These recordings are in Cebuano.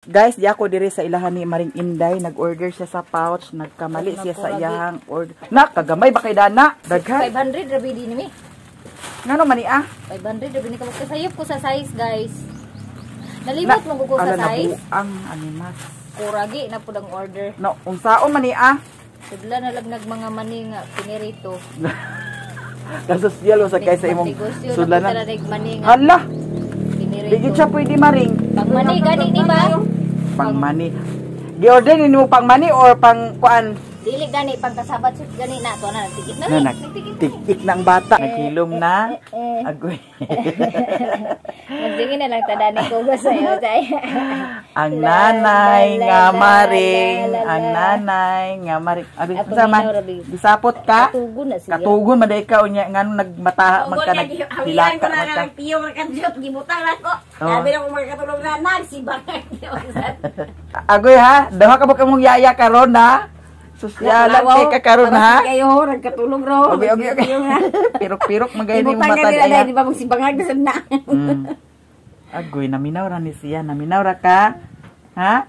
Guys, di ako diri sa ilahan ni Maring Inday, nag-order siya sa pouch, nagkamali siya sa iyang order. Na, kagamay ba kay dana? Daghan. 500 rabi din mi. Ngano man ni ah? 500 rabi ni ka sayop ko sa size, guys. Nalimot mo ko sa Ala, size. Nabuang animas. Kuragi na pud ang order. No, unsaon man ni ah? Sudla na lang nag mga mani nga pinirito. Kasosyal sa kay sa imong Negosyo sudlanan. na pud mani nga Hala, pinirito. di gyud siya pwede, Maring. Pang mani gani ni ba? Pang mani. Gi-order ni mo pang mani or pang kuan? Dili gani pang kasabat sa gani na to na nagtikit na Na ni. nag tik na ang bata. Naghilom na. Agoy. Magdingi na lang tadani ko ba sa'yo tay. Ang nanay La, nga la, maring, la, la, ang la. nanay nga maring. Abi, Ato unsa man? minaw, rabi. Gisapot ka? Katugon na siya. Katugon man day ka unya ngano nagmata man ka, naghilaka ko na man ka. nga piyong na kadyot, gibutang na ko. Oh. Sabi na kung magkatulog na, nagsibang. Agoy ha, duha ka ba kamong yaya karon ha? Sosyalan kay ka karon ha. Kayo, nagkatulog ro. Okay. Pirok-pirok magay ni Gibutang mata ka nila di di ba magsibangag na na. Agoy, naminaw ra ni siya, naminaw ra ka. Ha?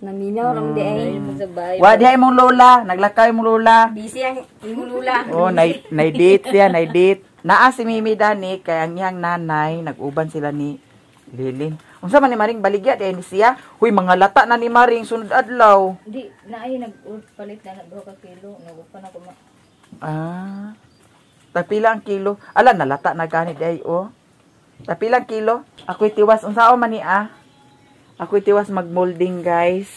Naminaw ra mo di ay. Sa bahay. Wa diha imong lola, naglakaw imong lola. Busy ang imong lula. Oh, nay date siya, nay date. Naa si Mimi Dani kay ang iyang nanay nag-uban sila ni Lilin. Unsa man ni Maring baligya di ni siya? Huy, mga lata na ni Maring sunod adlaw. Di na ay nag palit na nag 2 ka kilo nagupan ako ma. Ah. Tapila ang kilo. Ala, nalata na gani di ay oh. Tapila ang kilo. Ako'y tiwas unsa man ni ah? Ako'y tiwas magmolding, guys.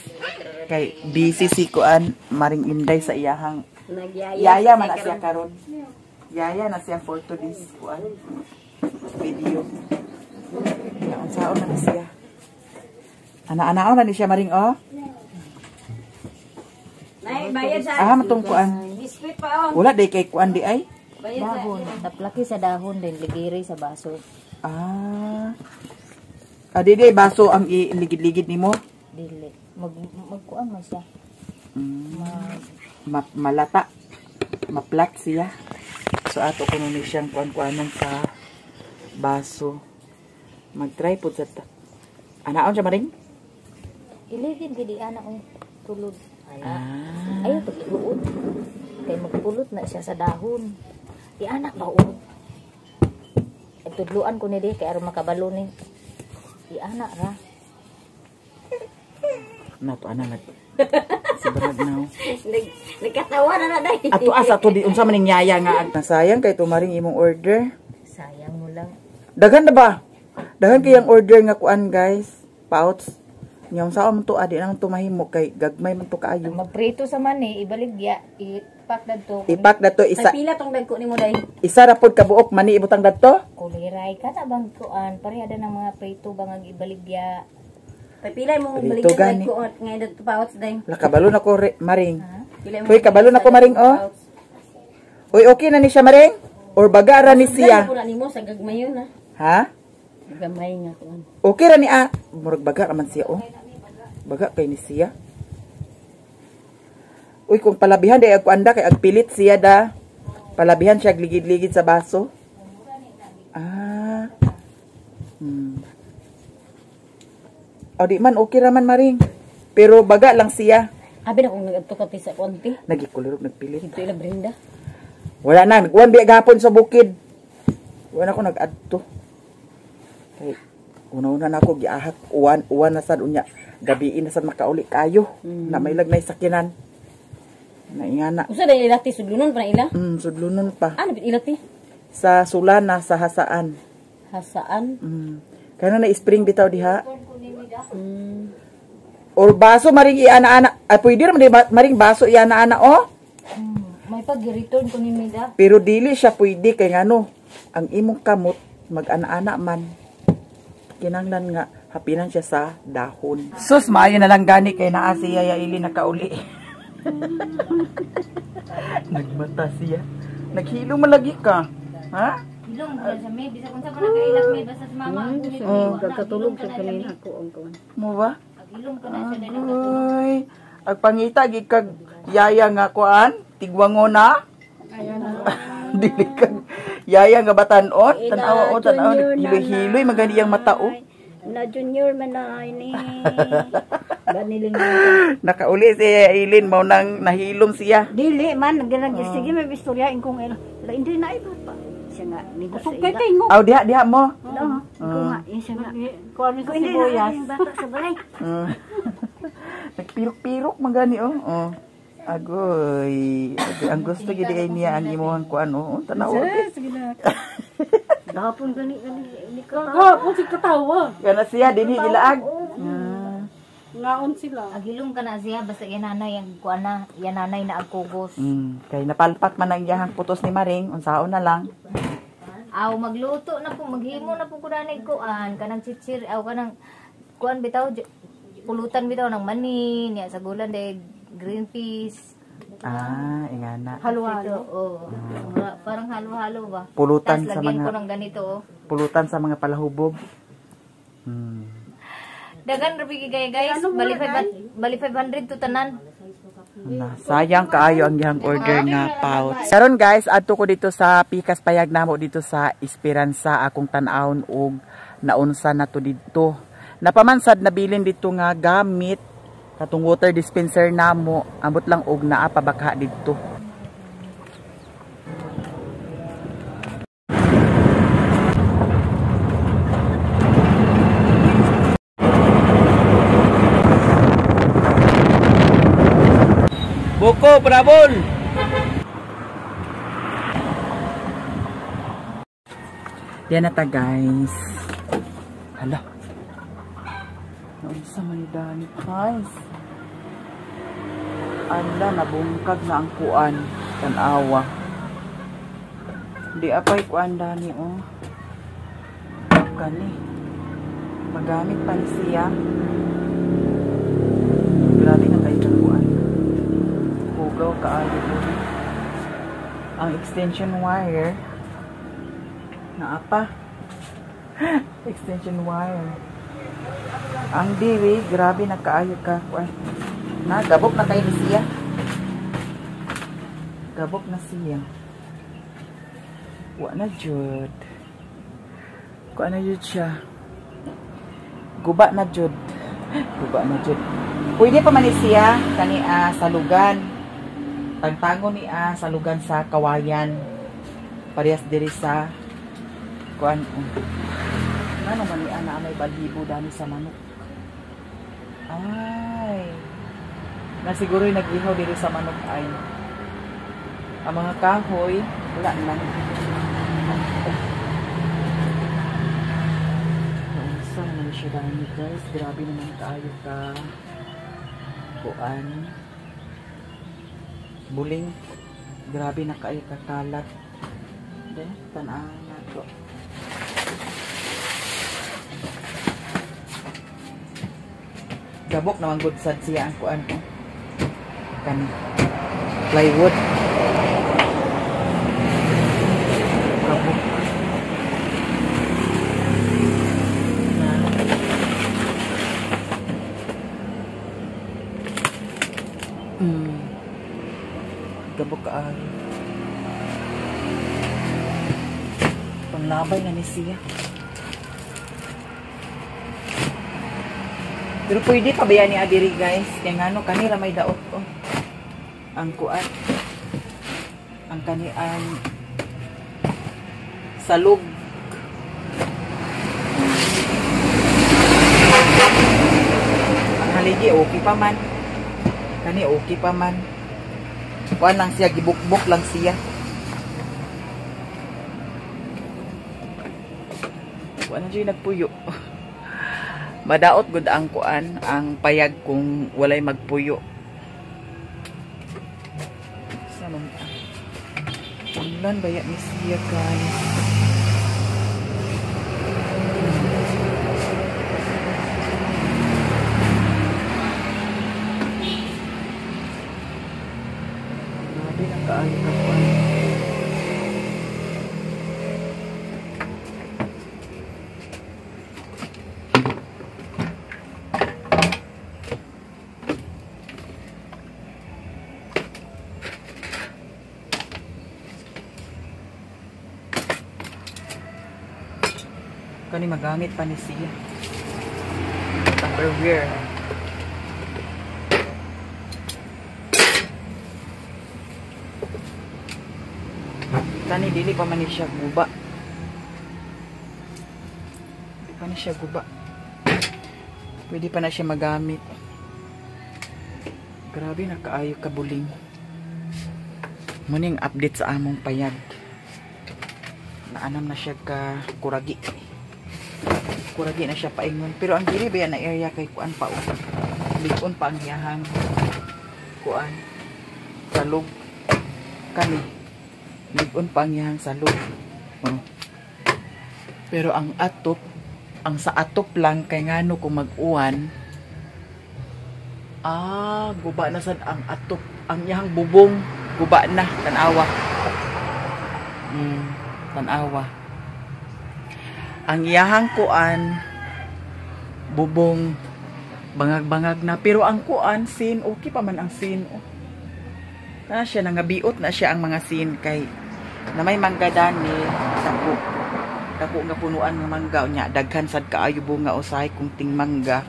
Kay busy si kuan Maring Inday sa iyahang Nagyaya. Yaya man na siya karon. Yaya na siya for today's kuan video. Ya, unsaon na ni siya? Ana-anaon na ni siya, Maring, oh. Nay, bayad sa Ah, matong kuan. biskuit pa oh. Wala day kay kuan di ay. Bayad sa Dahon, taplaki sa dahon din ligiri sa baso. Ah. Ah, di di baso ang iligid-ligid nimo. Dili mag magkuan man siya. Mag Malata. Maplat siya. So ato kuno ni siyang kuan-kuanon sa baso. Mag-try pud sa ta. Anaon siya, Maring? Iligid gidi ana oy tulod. Ana. Ah. Ayaw pag iluod. Kay magpulot na siya sa dahon. Di anak ba oh. Tudluan ko ni di kay aron makabalo ni. Di anak ra. Nato ana nag si Brad now. Nagkatawa na na day. Ato asa to di unsa man ning yaya nga nasayang kay tumaring imong order. Sayang mo lang. Daghan na ba? Daghan kayang order nga kuan, guys. Pouch. Nya unsa man to adi naman to mahimo kay gagmay man to kaayo. Magprito sa mani, ibaligya, ipak dadto. Ipak na to isa Pila tong dagko nimo day. Isa ra pod ka buok mani ibutang dadto. Kuliray ka na bang kuan, pareha na ng mga prito bang ang ibaligya. Pila mo Prito baligya gani. dagko at ngay dagko pouch day. La kabalo na ko Maring. Pila mo Hoy, kabalo na ko, Maring, oh. Hoy, okay na ni siya, Maring? Or baga ra ni siya? Pula nimo sa gagmayon na. Ha? Gamay nga kuan. Okay ra ni ah. Murag baga ra man siya oh. Baga kay ni siya. Uy, kung palabihan day ag kuan da kay agpilit siya da. Palabihan siya ligid-ligid sa baso. Ah. O di man okay ra man, Maring. Pero baga lang siya. Abi na kung nagadto ka ti sa konti. Nagikulurog nagpilit. Dito ila Brenda. Wala na, nagkuan biya gahapon sa bukid. Wala na ko nag-adto. Kay una-una na ako giahak uwan uwan na sad unya. Gabiin na sad makauli kayo. Na may lagnay sakyanan. Naingana. Usa day ilati sudlunon pa na ila. Sudlunon pa. Ano bit ilati? Sa Sulana, sa Hasaan. Hasaan. Kaya na spring bitaw diha. Or baso maring iana-ana. Ay, pwede raman di maring baso iana-ana oh. May pag-return ko ni Mida. Pero dili siya pwede kay ngano, ang imong kamot mag-ana-ana man. Kinanglan nga hapinan siya sa dahon. Sus, maayo na lang gani kay naa si Yaya Ili nakauli. Nagmata siya. Naghilo man lagi ka. Ha? Hilom ko sa may bisa kung sa man nakailak may basta sa mama ang kunit. Oh, gagkatulog sa kanina ako ang kuan. Mo ba? Hilom ko na siya dahil Agoy. Ag pangita gid kag yaya nga kuan, tigwango na. Dili kag yaya nga batan-on, tan-awa o, tan-awa hiloy-hiloy magani iyang mata oh. Na junior man na ini. Ganiling Nakauli si Aileen mao nang nahilom siya. Dili man sige may istorya ingkong ila. Hindi na iba pa. Siya nga nito sa ila. Aw diha diha mo. No, ko nga siya nga. Kuan mi sa Hindi na sibuyas. yung bata sa balay. Nagpirok-pirok man gani oh. Oh. Agoy. Agoy. Ang gusto gid ay niya ang imuhang kuan oh. Tanaw. Sige na. Gahapon gani gani ni ka. Gahapon si katawa. Kana siya dinhi gilaag. Ngaon sila. Agilom ka na siya basta yananay ang kuan na, yananay na ang kugos. Kay napalpak man ang iyahang putos ni Maring, unsaon na lang. Aw magluto na po, maghimo na po ko danay kuan kanang chichir aw kanang kuan bitaw pulutan bitaw ng mani niya sa gulan de green peas. Ah, ingana. Halo-halo. Oo. Parang halo-halo ba? Pulutan Tas sa lagyan mga ko ng ganito oh. Pulutan sa mga palahubog. Dagan ra bigi kay guys, bali 500 to tanan. Na, sayang kaayo ang iyang order nga pouch. Karon guys, adto ko dito sa Pikas Payag namo dito sa Esperanza akong tan-awon og naunsa na to didto. Napamansad nabilin dito nga gamit katong water dispenser namo, ambot lang og naa pabakha didto. Buko, parabol! Yan na ta guys. Hala. Naunsa man ni Dani guys. Ala, nabungkag na ang kuan. Tanawa. Di apay kuan Dani oh. Kani. Magamit pa ni siya. Grabe na kayo ng kuan. Hugaw kaayo po. Ang extension wire naapa. Extension wire. Ang diwi, grabe na kaayo ka. Na, gabok na kayo ni siya. Gabok na siya. Wa na jud. Kuan na jud siya. Guba na jud. Guba na jud. Pwede pa man ni siya kani salugan. Tangtango ni salugan sa kawayan. Parehas diri sa kuan. Ngano man ni ana may balhibo dani sa manok. Ay. Na siguro nag-ihaw diri sa manok ay. Ang mga kahoy wala na. Unsa naman siya dani guys, grabe naman kaayo ka kuan. Buling, grabe na kaayo kakalat. De, tan-awan nato. Gabok naman good sad siya ang kuan ko. Kani plywood. Gabok. Gabok kaayo. Panglabay na ni siya. Pero pwede pa ba yan ni Adiri guys? Kaya ngano kanila may daot oh. Ang kuan. Ang kaniang salog. Ang haligi okay pa man. Kani okay pa man. Kuan lang siya, gibukbok lang siya. Kuan na dyan nagpuyo. Madaot gud ang kuan, ang payag kung walay magpuyo. Sa man unlan baya ni siya guys. Grabe na kaayo ka kuan. Kani magamit pa ni siya. Tupperware. Kani dili pa man ni siya guba. Di pa ni siya guba. Pwede pa na siya magamit. Grabe na kaayo kabuling. Muning update sa among payag. Naanam na siya ka kuragi. Kuragi na siya paingon. Pero ang dili ba yan na area kay kuan pa o. Likon pa ang iyahang kuan. Salog. Kani. Likon pa ang iyahang salog. Oh. Pero ang atop, ang sa atop lang kay ngano kung mag-uwan, guba na sad ang atop, ang iyahang bubong, guba na, tanawa. Tanawa. Ang iyahang kuan bubong bangag-bangag na, pero ang kuan sin okay pa man ang sin. Oh. Na siya nangabiot na siya ang mga sin kay na may mangga dani dako. Dako nga punuan ng mangga nya daghan sad kaayo bunga usahay kung ting mangga.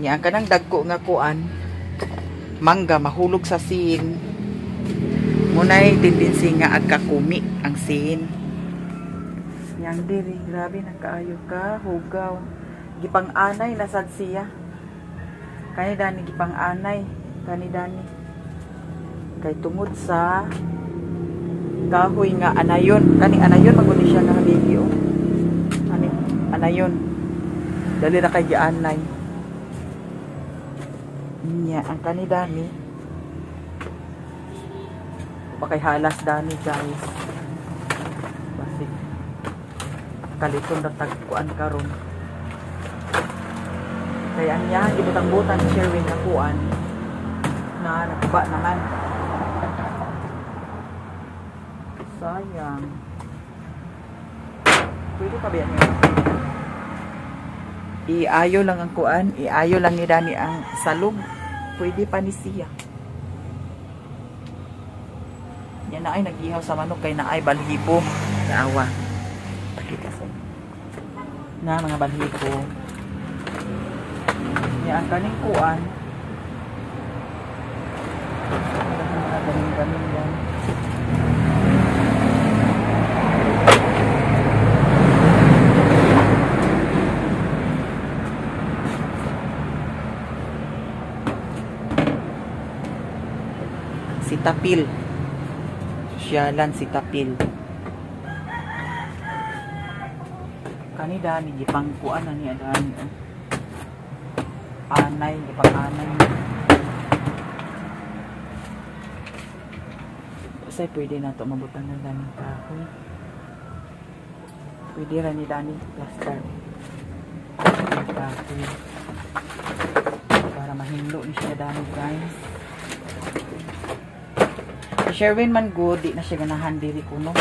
Nya ang kanang dagko nga kuan mangga mahulog sa sin. Munay tendency nga agkakumi ang sin. Yang diri grabe na kaayo ka hugaw. Gipang-anay na sad siya. Kani dani gipang-anay, kani dani. Kay tungod sa kahoy nga anayon, kani anayon magud siya nga haligi oh. Ani anayon. Dali ra kay gianay. Nya ang kani dani. Pakay halas dani guys. Basig kaliton ra tag kuan karon. Kay ang iya gibutang-butan ni Sherwin na kuan na nakuba naman. Sayang. Pwede pa ba yan yun? Iayo lang ang kuan, iayo lang ni Dani ang salog. Pwede pa ni siya. Yan na ay nag-ihaw sa manok kay naay balhibo. Naawa. Pakita sa inyo. Na mga balhibo. Yan ang kaning kuan. Mga gamin-gamin yan. Sitapil. Sosyalan sitapil. Kani dani gipangkuan na niya dani. Anay gipang-anay. Say pwede na to mabutang ng daning kahoy. Pwede ra ni dani plaster. Kahoy. Para mahinlo ni siya dani guys. Sherwin man good, di na siya ganahan diri kuno.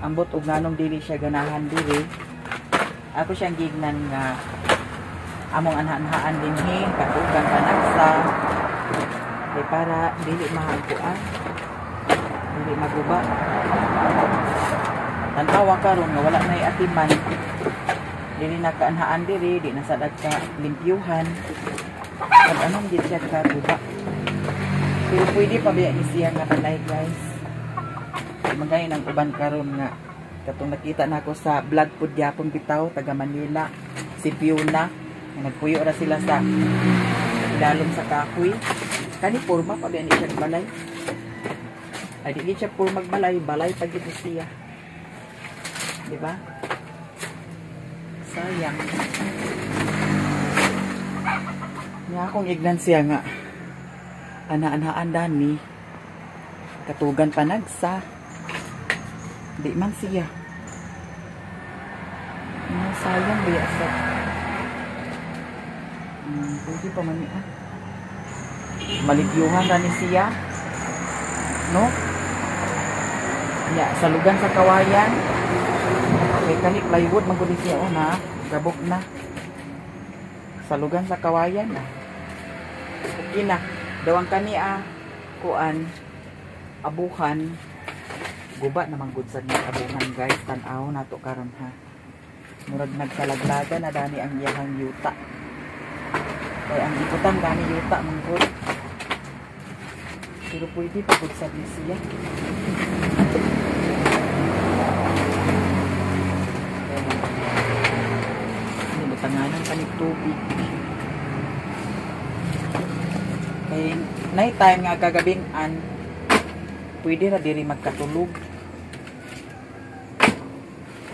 Ambot og nganong dili siya ganahan diri. Ako siyang gignan nga among anha-anhaan dinhi katugan panagsa. Kay para dili mahaguan. Dili maguba. Tan-awa karon nga wala nay atiman. Dili na kaanhaan diri, di na sad ka limpyuhan. Pag anong di siya kaguba. Pero pwede pa ba ni siya nga balay guys. Magayon ang uban karon nga katong nakita nako sa vlog pud gyapon bitaw taga Manila si Fiona nga nagpuyo ra sila sa ilalom sa kahoy. Kani porma pa ba ni siya balay. Ay di siya porma balay, balay pa gid siya. Di ba? Sayang. Nya akong ignan siya nga ana-anaan dani katugan panagsa di man siya. Sayang biya sa pwede pa man niya malibyuhan ra ni siya no nya salugan sa kawayan kay kani plywood man gud siya oh na gabok na salugan sa kawayan na okay na. Dawang kani kuan abuhan guba naman gud sad ni abuhan guys. Tan-aw nato karon ha. Murag nagkalaglaga na dani ang iyahang yuta. Kay ang ibutang dani yuta man gud. Pero pwede pa gud sad ni siya. Ano butanganan pa ni tubig. Kay night time nga gagabin-an pwede ra diri magkatulog.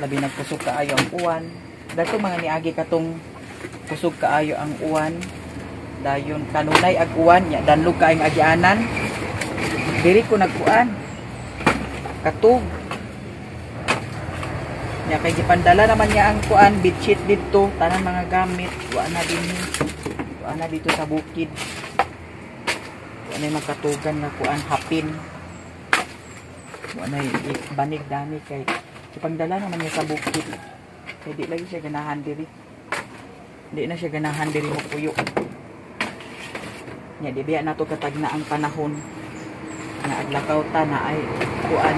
Labi nagkusog kaayo ang uwan. Dato mga niagi katong kusog kaayo ang uwan. Dayon kanunay ag uwan nya danlog kaayong agianan. Diri ko nagkuan. Katug. Nya kay gipandala naman niya ang kuan bedsheet didto, tanan mga gamit, wa na dinhi. Wa na dito sa bukid. Wa na makatugan nga kuan hapin. Wa na banig dani kay ipangdala naman niya sa bukid. Kay di lagi siya ganahan diri. Di na siya ganahan diri mo puyo. Nya di biya nato katagna ang panahon nga aglakaw ta na ay kuan.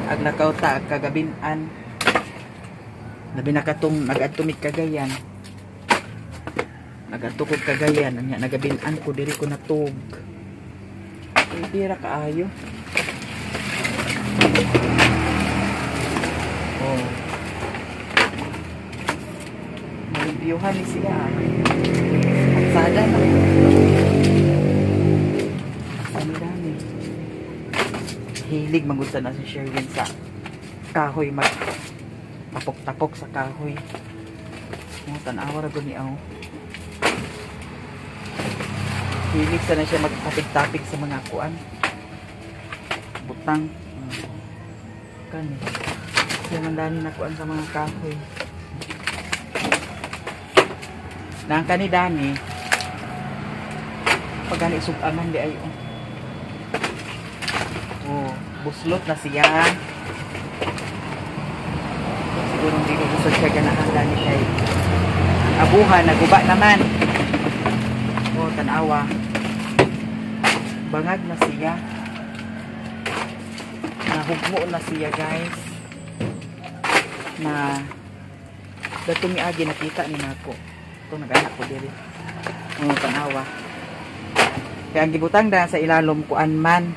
Aglakaw ta kagabinan. Labi na katong nagadto mig Cagayan. Nagadto kog Cagayan nya nagabinan ko diri ko natug. Pwede ra kaayo. Oh. Malibyuhan ni siya. Sada na. Dami-dami. Hilig mangusta na si Sherwin sa kahoy, mag tapok-tapok sa kahoy. Oh, tan-awa ra gud ni aw. Hilig sana siya magtapik-tapik sa mga kuan. Butang. Kani. Siya man dani na kuan sa mga kahoy. Nang kani dani pag gani sugaman di ay oh. Oh, buslot na siya. Siguro hindi ko gusto siya ganahan dani kay abuhan naguba naman. Oh, tan-awa. Bangag na siya. Nahugmo na siya, guys. Na dato miagi nakita ni nako. Ito nag-anak ko diri. Oh, tan-awa. Kaya ang gibutang da sa ilalom kuan man.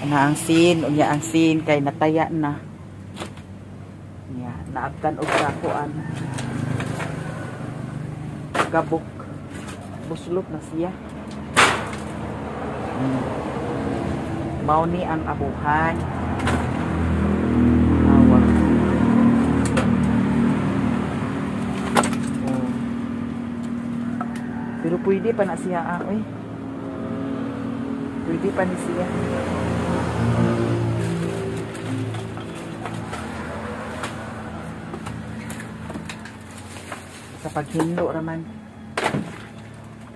Ana ang sin, unya ang sin kay nataya na. Nya, naabtan og sa kuan. Gabok. Buslot na siya. Mao ni ang abuhan. Awa. Oh. Pero pwede pa na siya, ah, oy. Pwede pa ni siya. Sa paghinlo raman.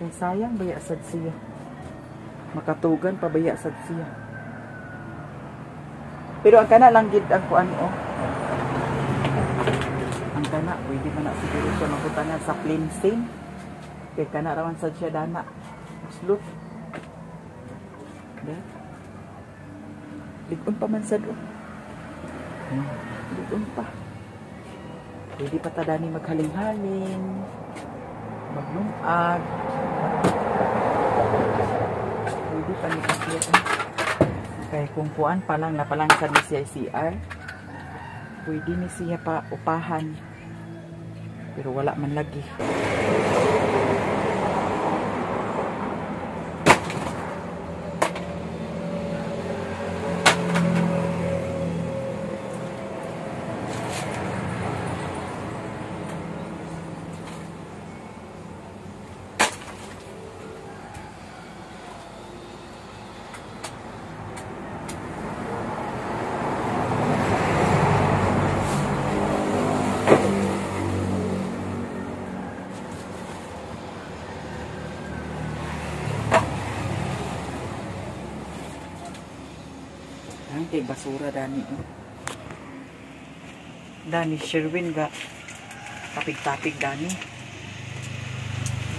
Kay sayang baya sad siya. Makatugan pa baya sad siya. Pero ang kana lang gid ang kuan oh. Ang kana pwede man na siguro siya mabutangan sa cleansing. Kay kana raman sad siya dana. Slot. Ligon pa man sad oh. Ligon pa. Pwede pa ta dani maghaling-haling, maglungag. Pwede pa ni siya. Kay kung kuan pa lang napalang sad ni siya CR. Pwede ni siya pa upahan. Pero wala man lagi. Kay basura dani. Dani Sherwin ga tapig-tapig dani.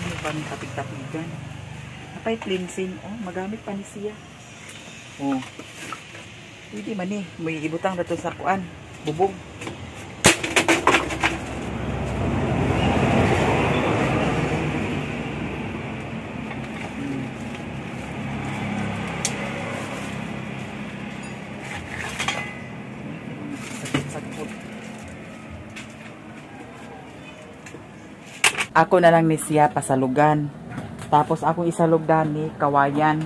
Ano pa ni tapig-tapigan? Napay cleansing oh, magamit pa ni siya. Oh. Pwede man ni, may ibutang dato sa kuan, bubong. Ako na lang ni siya pasalugan. Tapos akong isalog dani kawayan.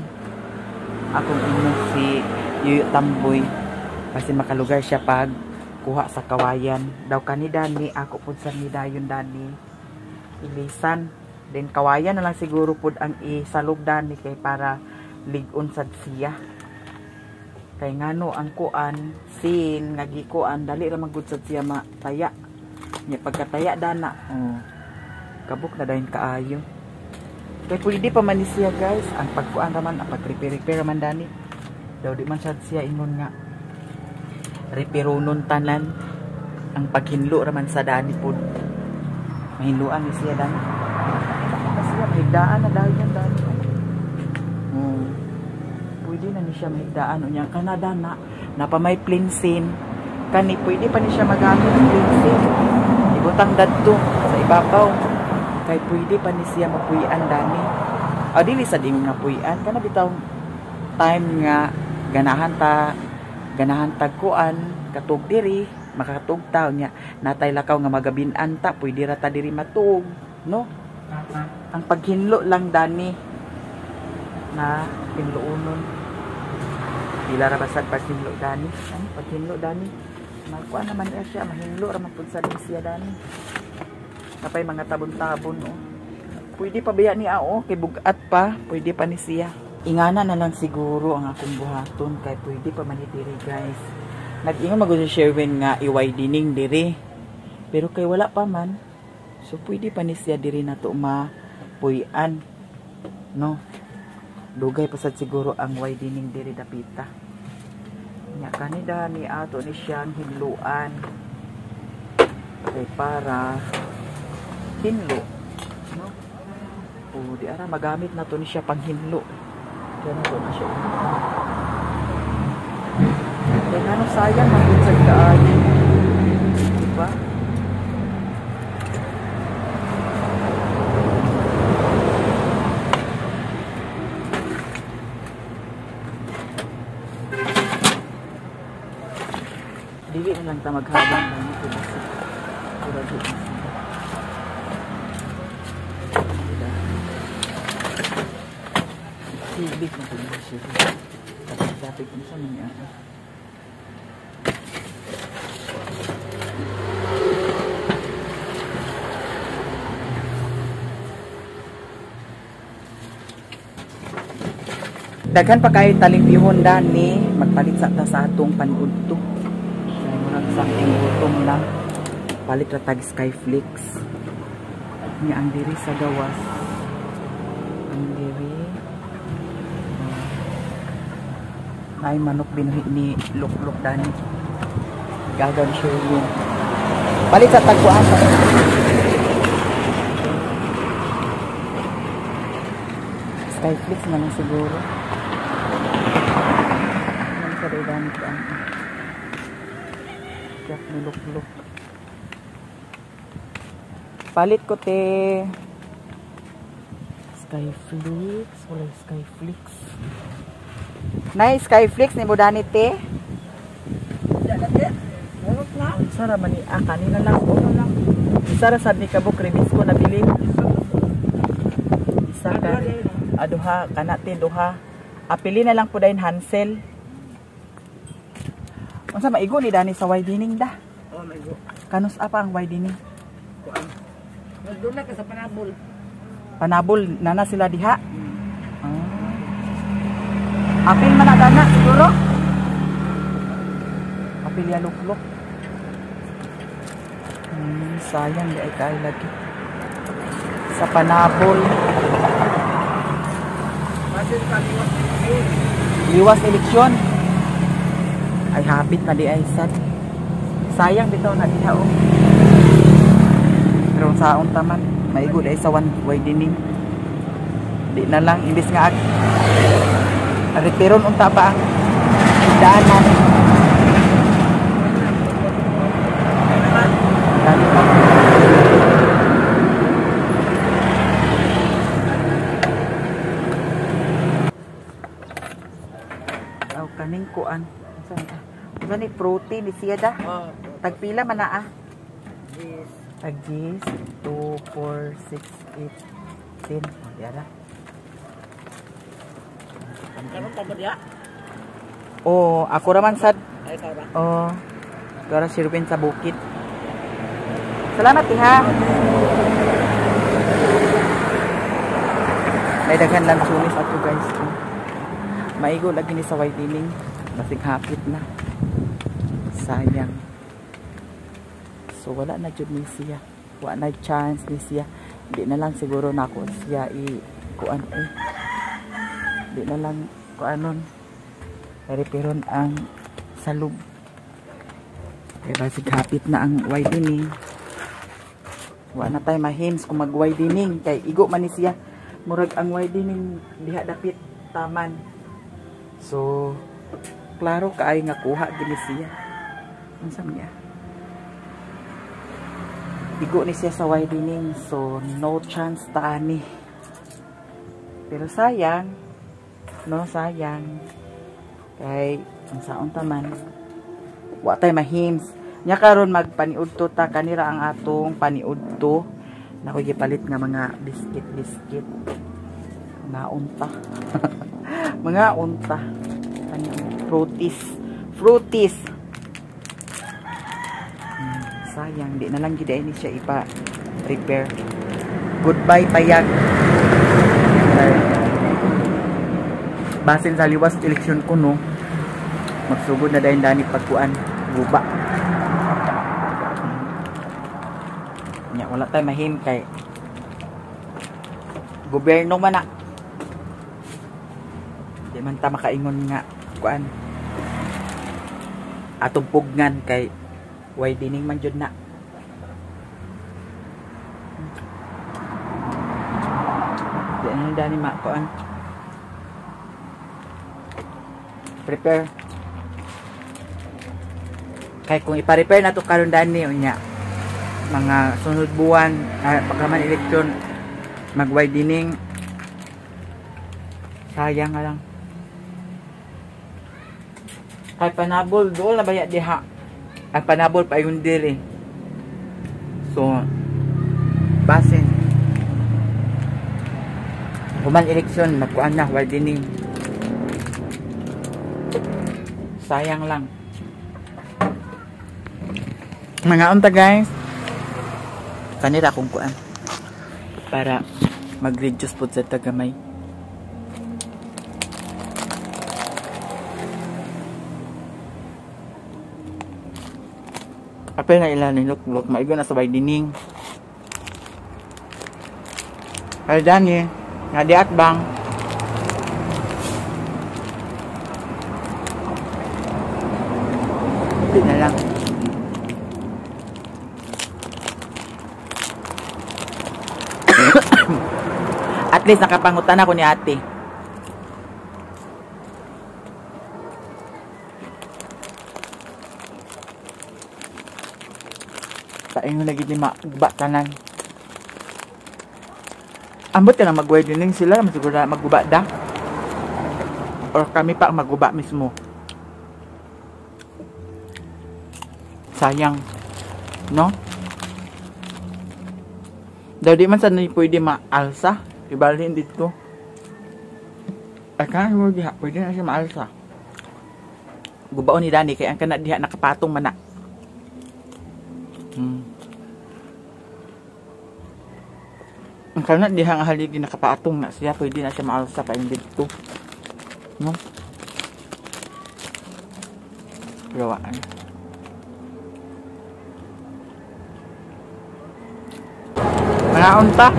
Akong ingon si Yuyo Tamboy kasi makalugar siya pag kuha sa kawayan. Daw kani dani ako pud sa ni dayon dani ilisan. Then kawayan na lang siguro pud ang isalog dani kay para lig-on sad siya. Kay ngano ang kuan sin nga gikuan dali ra man gud sad siya mataya. Nya pagkataya dana, oh, kabuk na dayon kaayo. Kay pwede pa man ni siya guys, ang pagkuan raman, ang pag-repair-repair raman dani. Daw di man sad siya ingon nga reperonon tanan, ang paghinlo raman sa dani pud. Mahinloan ni siya dani. Kasi mahigdaan na dayon dani. Pwede na ni siya mahigdaan unya kana dana napa may plinsin. Kani pwede pa ni siya magamit ang plinsin. Ibutang dadto sa ibabaw. Kay pwede pa ni siya mapuy-an dani. O dili sa dingon nga puy-an kana bitaw time nga ganahan tagkuan katug diri makatug ta nya natay lakaw nga magabin-an ta pwede ra ta diri matug, no? Ang paghinlo lang dani na hinloonon. Pila ra basad paghinlo dani? Ano paghinlo dani? Magkuan naman niya siya, mahinlo ra man pud sa siya dani. Napay mga tabon-tabon, oh. Pwede pa biya niya, oh, kay bugat pa, pwede pa ni siya. Ingana na lang siguro ang akong buhaton kay pwede pa man ni diri guys. Nag-ingon magud si Sherwin nga i-widening diri. Pero kay wala pa man. So pwede pa ni siya diri na to mapuy-an. No. Dugay pa sad siguro ang widening diri dapita. Nya kani dani ato ni siyang hinluan. Kay para hinlo, no? O di ara magamit na to ni siya panghinlo. Kaya na to na siya. Kaya ngano sayang magunsad kaayo. Diba? Dili na lang ta maghabang lang ito basta. Sibik na po na siya. Tapos ko sa mga. Daghan pa kayo taling bihon dani, magpalit sa ta sa atong panudto. Kaya murag something gutom lang. Palit ra tag Skyflix. Nya ang diri sa gawas. Ang diri. Ay manok binuhi ni Lukluk dani. Gagaw ni Sherwin. Palit sa tagkuan. Skyflix na lang siguro. Ano sa dani ko ang Jack ni Lukluk. Palit ko te. Skyflix, wala Skyflix. Nay Skyflix ni mo dani te. Sara man ni kanina lang ko. Isa ra sad ni kabuk remis ko nabili. Isa ka. Aduha kana te duha. Apili na lang po dayon Hansel. Unsa maigo ni dani sa widening da? Oh, maigo. Kanus apa ang widening? Kuan. Nagdula ka sa Panabol. Panabol nana sila diha. Apil man na dana siguro. Apil ya luklok. Sayang di ay kay lagi. Sa Panabol. Liwas eleksyon. Ay hapit na di ay sad. Sayang bitaw na diha oh. Pero saon taman, maigo di ay sa one widening. Di na lang imbis nga ag reperon unta pa ang daanan. Dali pa. Aw kaning kuan. Unsa ni? Unsa ni protein ni siya da? Oh, Tagpila man na ah? Is Tagis 2, 4, 6, 8, 10. Oh, diara. Karon pa ba diha? Oh, ako raman sad. Ay ka ba? Oh. Gara sirwin sa bukid. Salamat iha. May daghan lang sunis ato guys. Maigo lagi ni sa widening. Basig hapit na. Sayang. So wala na jud ni siya. Wala na chance ni siya. Di na lang siguro nako siya i kuan eh. Di na lang kuanon. Reperon ang salub. Kaya basig hapit na ang widening. Wala na tayo mahims kung mag-widening. Kay igo man ni siya. Murag ang widening diha dapit taman. So klaro kaayo nga kuha gini siya. Unsa niya? Igo ni siya sa widening, so no chance ta ani. Pero sayang, no, sayang. Kay unsaon ta man, wa tay mahims. Nya karon magpaniudto ta, kanira ang atong paniudto. Nako gipalit nga mga biscuit-biscuit. Mga unta. Mga unta. Fruities. Fruities. Sayang, di na lang gid ni siya ipa-repair. Goodbye payag. Basin sa liwas eleksyon ko no. Magsugod na dayon dani pagkuan guba. Nya wala tay mahim kay gobyerno man na. Di man ta makaingon nga kuan. Atong pugnan kay widening man jud na. Di na dani makuan. Prepare. Kay kung ipa-repair na to karon dani unya mga sunod buwan pagkaman eleksyon mag-widening, sayang nga lang. Kay panabol dool na baya diha. Ang panabol pa yung diri. So basin human eleksyon magkuan na widening. Sayang lang. Mga unta guys. Kanira akong kuan para mag-reduce po sa tagamay. Apel na ilan ni look maigo na sa widening. Ay Dani, nga di atbang. Di na lang. At least nakapangutan ako ni ate. Paingon lagi ni maugba tanan. Ambot ka na mag-widening sila, masiguro na maguba da. Or kami pa ang maguba mismo. Sayang. No? Daw di man sa pwede maalsa. Ibalhin dito. Ay kaya mo diha, pwede na siya maalsa. Gubaon ni Dani kay ang kana diha nakapatong man na. Ang kana diha nga haligi nakapatong na siya, pwede na siya maalsa pa dito. No? Gawaan. Mga unta.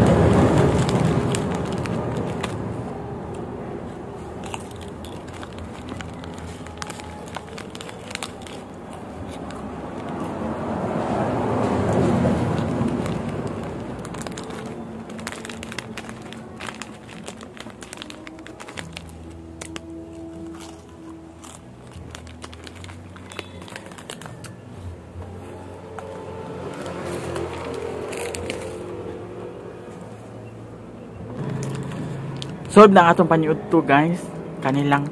Solve na ang atong paniudto guys. Kanilang